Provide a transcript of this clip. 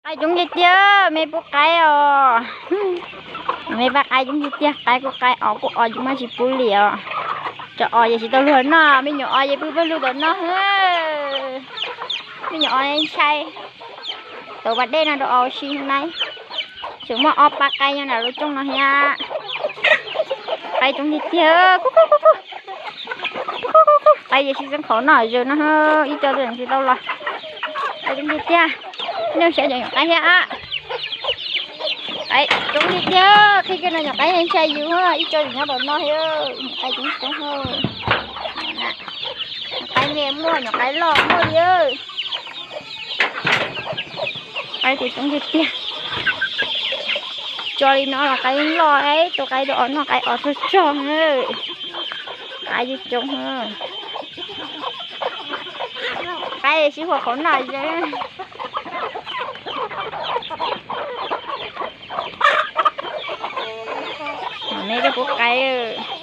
Qaib coob tiag tiag, me pub qaib os. Me pab qaib coob tiag tiag, qaib kuj qaib, os kuj os, cov mab tsis pub li os. Cov os ces tsis tau luag noj, me nyuam os ces pw pawg lug tom no. Me nyuam os ntshai. Tau pas dej no rau os ua si na. Tseem muaj ob pab qaib nyob nram lub cooj no thiab. Qaib coob tiag tiag. Qaib ces sib txeeb qhauv noj zaws no, ib co tsis tau los. Qaib coob tiag tiag. Nej saib cov nyuam qaib thiab. Qaib coob tiag tiag, qhib kiag no nyuam qaib ntshai yus, ib co tseem nyob tom no thiab. Nyuam qaib coob coob. Nyuam qaib me muaj, nyuam qaib loj muaj li. Qaib ces coob tiag tiag. Tso li no los qaib loj, tus qaib rau os noj, qaib os tsuag tsuag. Qaib coob coob. Qaib sib huam qhauv noj zaws. Me pub qaib.